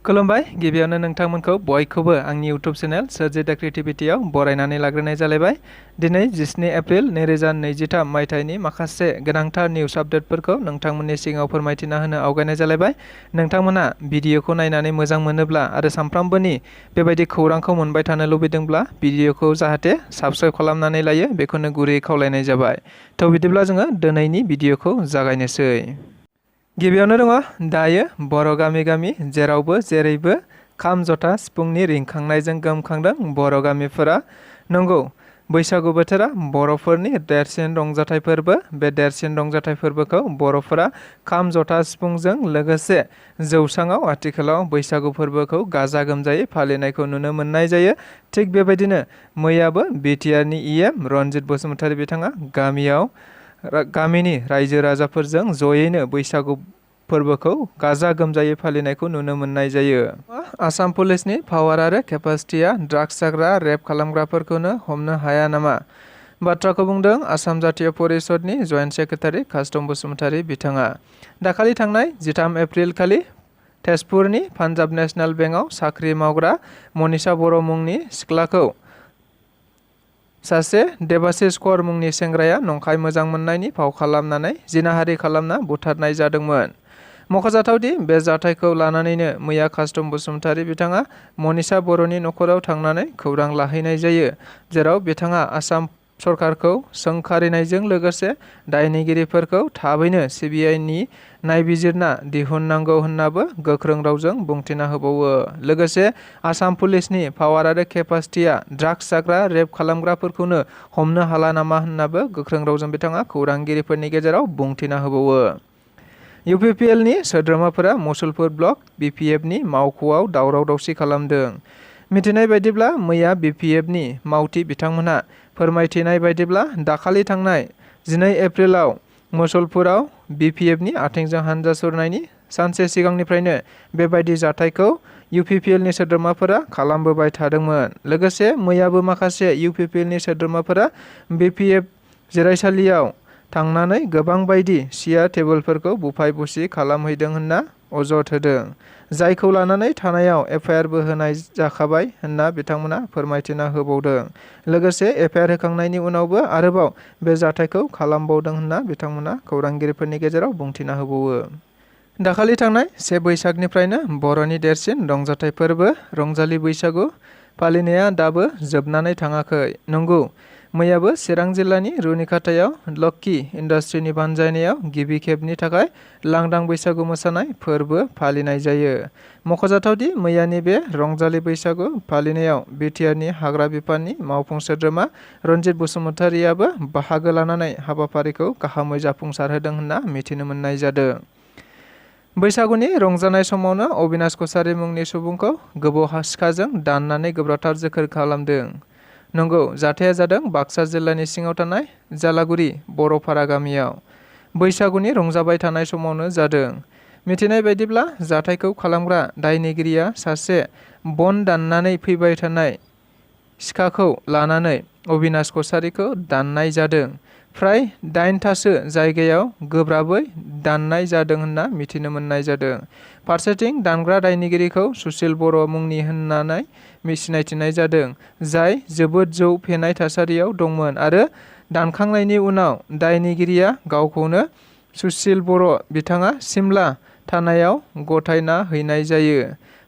खुलुमबाय गिबियावनो नोंथांमोनखौ बयखौबो आंनि इउट्युब चेनेल सोरजि दा क्रिएटिभिटीआव बरायनानै लाग्रोनाय जालायबाय। दिनै 14 एप्रिल 2023 मायथाइनि माखासे गोनांथार निउस आपडेटफोरखौ नोंथांमोननि सिगाङाव फोरमायथिना होनो आवगायनाय जालायबाय। नोंथांमोना भिडिअखौ नायनानै मोजां मोनोब्ला आरो सानफ्रामबोनि बेबायदि खौरांखौ मोनबाय थानो लुबैदोंब्ला भिडिअखौ जाहाथे साबस्क्राइब खालामनानै लायो बेखौनो गुरैयै खावलायनाय जाबाय। थ' बिदिब्ला जोङो दिनैनि भिडिअखौ जागायनोसै। गिबियावनो दङ दायो बर' गामि गामि जेरावबो जेरैबो खाम जथा सिफुंनि रिंखांनायजों गोमखांदों बर' गामिफोरा। नंगौ, बैसागु बोथोरा बर'फोरनि देरसिन रंजाथाइ फोरबो। बे देरसिन रंजाथाइ फोरबोखौ बर'फोरा खाम जथा सिफुंजों लोगोसे जौसाङाव आथिखालाव बैसागु फोरबोखौ गाजा गोमजायै फालिनायखौ नुनो मोननाय जायो। थिग बेबायदिनो मैयाबो बिटिआरनि इएम रनजित बसुमतारी बिथाङा गामिनि रायजो राजाफोरजों जयैनो बैसागु फोरबोखौ गाजा गोमजायै फालिनायखौ नुनो मोननाय जायो। आसाम पुलिसनि पावार आरो केपासिटिया ड्राग्स जाग्रा रेप खालामग्राफोरखौनो हमनो हाया नामा? बाथ्राखौ बुंदों आसाम जातीय परिषदनि जइन्ट सेक्रेटारि कास्टम बसुमतारी बिथाङा। दाखालि थांनाय 13 एप्रिल खालि तेजपुरनि पान्जाब नेशनेल बेंकआव साख्रि मावग्रा मनीषा बर' मुंनि सिख्लाखौ सासे देबाशिष कर मुंनि सेंग्राया नंखाय मोजां मोननायनि फाव खालामनानै जिनाहारि खालामना बुथारनाय जादोंमोन। मख'जाथावदि बे जाथायखौ लानानैनो मैया कास्टम बसुमतारी बिथाङा मनीषा बर'नि नखराव थांनानै खौरां लाहैनाय जायो, जेराव बिथाङा आसाम सरकारखौ सोंखारिनायजों लोगोसे दायनिगिरिफोरखौ थाबैनो सिबिआइनि नायबिजिरना दिहुननांगौ होन्नाबो गोख्रों रावजों बुंथिना होबावो। लोगोसे आसाम पुलिसनि पावार आरो केपासिटिया ड्राग्स जाग्रा रेप खालामग्राफोरखौनो हमनो हाला नामा होन्नाबो गोख्रों रावजों बिथाङा खौरांगिरिफोरनि गेजेराव बुंथिना होबावो। UPPLनि सोद्रोमाफोरा मुसलपुर ब्लक BPFनि मावख'आव दावराव दावसि खालामदों। मिथिनाय बायदिब्ला मैया BPFनि मावथि बिथांमोनहा फोरमायथिनाय बायदिब्ला दाखालि थांनाय 12 एप्रिलाव मुसलपुराव BPFनि आथिंजों हानजा सुरनायनि सानसे सिगांनिफ्रायनो बेबायदि जाथायखौ UPPLनि सोद्रोमाफोरा खालामबोबाय थादोंमोन। लोगोसे मैयाबो माखासे UPPLनि सोद्रोमाफोरा BPF जिरायसालियाव थांनानै गोबां बायदि सियार टेबोलफोरखौ बुफाय बुसि खालामहैदों होनना अजद होदों, जायखौ लानानै थानायाव FIRबो होनाय जाखाबाय होनना बिथांमोना फोरमायथिना होबावदों। लोगोसे FIR होखांनायनि उनावबो आरोबाव बे जाथायखौ खालामबावदों होनना बिथांमोना खौरांगिरिफोरनि गेजेराव बुंथिना होबावो। दाखालि थांनाय 1 बैसागनिफ्रायनो बर'नि देरसिन रंजाथाइ फोरबो रंजालि बैसागु फालिनाया दाबो जोबनानै थाङाखै। नंगौ, मैयाबो चिरां जिल्लानि रुनिखाथायाव लक्की इन्डास्ट्रिनि बानजायनायाव गिबि खेबनि थाखाय लांदां बैसागु मोसानाय फोरबो फालिनाय जायो। मख'जाथावदि मैयानि बे रंजालि बैसागु फालिनायाव बिटिआरनि हाग्रा बिफाननि मावफुं सोद्रोमा रनजित बसुमतारीयाबो बाहागो लानानै हाबाफारिखौ गाहामै जाफुंसारहोदों होनना मिथिनो मोननाय जादों। बैसागुनि रंजानाय समावनो अबिनाश कछारी मुंनि सुबुंखौ गोबौ सिखाजों दाननानै गोब्राबथार जोखोर खालामदों। नंगौ, जाथाया जादों बाक्सा जिल्लानि सिङाव थानाय जालागुरि बर'पारा गामियाव बैसागुनि रंजाबाय थानाय समावनो जादों। मिथिनाय बायदिब्ला जाथायखौ खालामग्रा दायनिगिरिया सासे बन दाननानै फैबाय थानाय सिखाखौ लानानै अबिनाश कछारीखौ दाननाय जादों। फ्राय 8थासो जायगायाव गोब्राबै दाननाय जादों होनना मिथिनो मोननाय जादों। फारसेथिं दानग्रा दायनिगिरिखौ सुसिल बर' मुंनि होननानै सिनायथिनाय जादों, जाय जोबोद जौ फेनाय थासारियाव दंमोन आरो दानखांनायनि उनाव दायनिगिरिया गावखौनो सुसिल बर' बिथाङा सिमला थानायाव गथायना हैनाय जायो।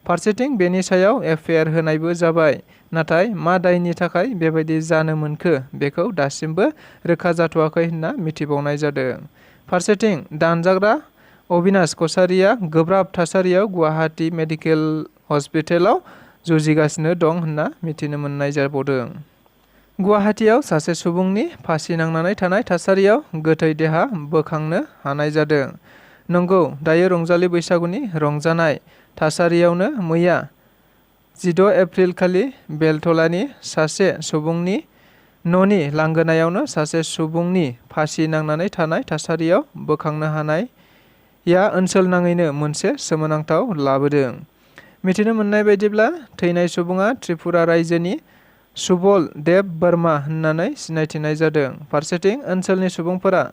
फारसेथिं बेनि सायाव FIR होनायबो जाबाय। नाथाय मा दायनि थाखाय बेबायदि जानो मोनखो बेखौ दासिमबो रोखा जाथ'वाखै होनना मिथिबावनाय जादों। फारसेथिं दानजाग्रा अबिनाश कछारीया गोब्राब थासारियाव गुवाहाटी मेडिकेल हस्पिटेलाव जुजिगासिनो दं होनना मिथिनो मोननाय जाबावदों। गुवाहाटीयाव सासे सुबुंनि फासि नांनानै थानाय थासारियाव गोथै देहा बोखांनो हानाय जादों। नंगौ, दायो रंजालि बैसागुनि रंजानाय थासारियावनो मैया 16 एप्रिल खालि बेलथलानि सासे सुबुंनि न'नि लांगोनायावनो सासे सुबुंनि फासि नांनानै थानाय थासारियाव बोखांनो हानाया ओनसोल नाङैनो मोनसे सोमोनांथाव लाबोदों। मिथिनो मोननाय बायदिब्ला थैनाय सुबुङा त्रिपुरा रायजोनि सुबल देब बोरमा होननानै सिनायथिनाय जादों। फारसेथिं ओनसोलनि सुबुंफोरा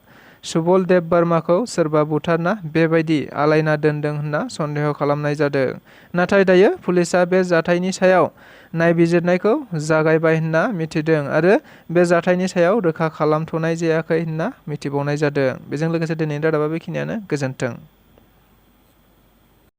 सुबल देब बार्माखौ सोरबा बुथारना बेबायदि आलायना दोनदों होनना सन्देह खालामनाय जादों। नाथाय दायो पुलिसा बे जाथायनि सायाव नायबिजिरनायखौ जागायबाय होनना मिथिदों आरो बे जाथायनि सायाव रोखा खालामथ'नाय जायाखै होनना मिथिबावनाय जादों। बेजों लोगोसे दिनैनि रादाबा बेखिनियानो। गोजोन्थों।